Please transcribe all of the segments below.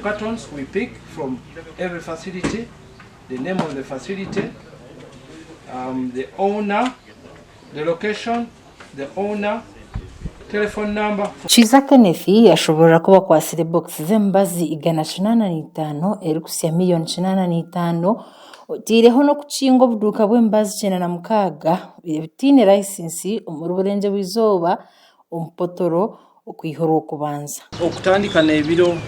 cartons we pick from every facility, the name of the facility, the owner, the location, the owner, telephone number. Kiiza Kenneth yashoborora ku bakwatsire bokisi z'emibazi 805 erikuhitsya miriyoni 85 oteireho n'okukinga obuduuka bw'emibazi 96 ebitaine layisinsi omuri Burengyerwa-izooba omu Potoro okwiha Orwokubanza. Okutandika n'ebiro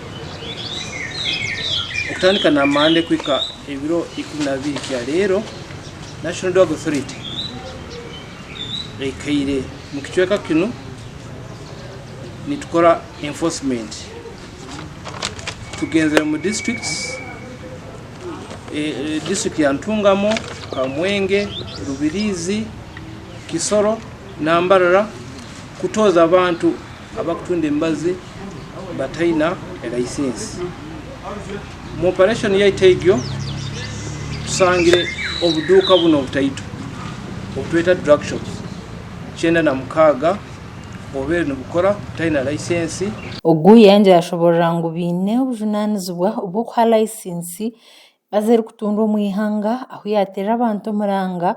Okutandika na Mande kuhika ebiro 12 kya leero, National Drug Authority ekaire mu kicweka kinu nitukora enforcement. Tugenzire omu districts, district ya Ntungamo, Kamwenge, Rubirizi, Kisoro na Mbarara kutooza abantu abakutunda emibazi bataina elayisensi. Mu operation yaitu egyo tusangire obuduuka bunu obutaito obutweta drug shops 96 obubaire nibukora butaina layisensi. Ogu yayongyera yashoborora ngu baine obujunanizibwa obw'okuha layisinsi emibazi erikutundwa omu ihanga ahu yaateerera abantu omuranga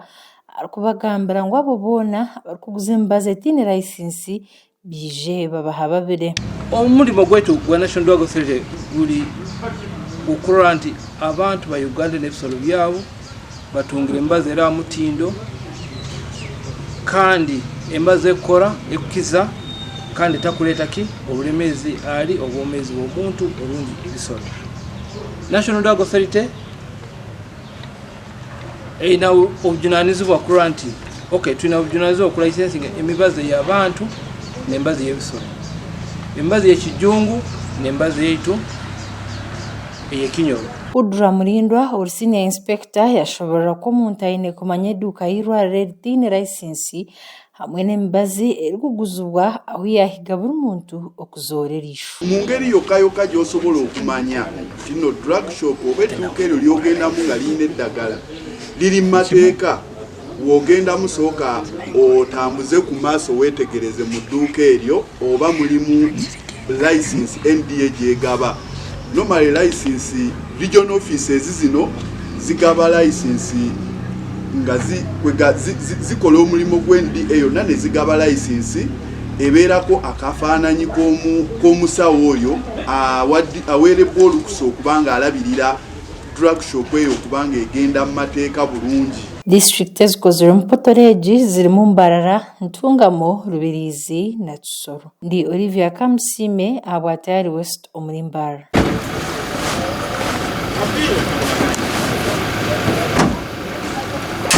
arikubagambira ngu abo boona abarikuguza emibazi etaine layisinsi baije babahababire. Omurimo gwaitu gwa National Drug Authority guri gw'okurora nti abantu ba Uganda n'ebisoro byabo batungire emibazi eri aha mutindo kandi emibazi ekukora, ekukiza kandi etakureeta ki oburemeezi ahari obwomeezi bw'omuntu orundi ebisoro. National Drug Authority eine obujunanizibwa kurora nti okay twine obujunanizibwa okulaisensinga emibazi ey'abantu n'emibazi y'ebisoro, emibazi y'ekijungu n'emibazi yaitu ey'ekinyoro. Kudra Mulindwa ori Senior Inspector yashoborora ku omuntu aine kumanya eduuka y'eirwariro eritaine layisinsi hamwe n'emibazi erikuguzibwa ahu yaahiga buri muntu okuzoora eriisho. Mu ngeri yokka yokka gy'osobola okumanya nti nno drug shop oba edduuka eryo ly'ogendamu nga lirina eddagala liri mu mateeka, bw'ogendamu sooka otambuze ku maaso weetegereze mu dduuka eryo oba mulimu layisinsi NDA gy'egaba. Normally layisinsi regional offices zino zigaba layisinsi nga zikola omulimu gwa NDA yonna ne zigaba layisinsi ebeerako akafaananyi k'omusawo oyo aweerebbwa olukusa okuba nga alabirira drug shop eyo okuba nga egenda mu mateeka bulungi. Disiturikiti ezikozirwe Mupotoro egi zirimu Mbarara, Ntungamo, Rubirizi na Kisoro. Ndi Olivia Kamusiime ahabwa Tayari West omuri Mbarara.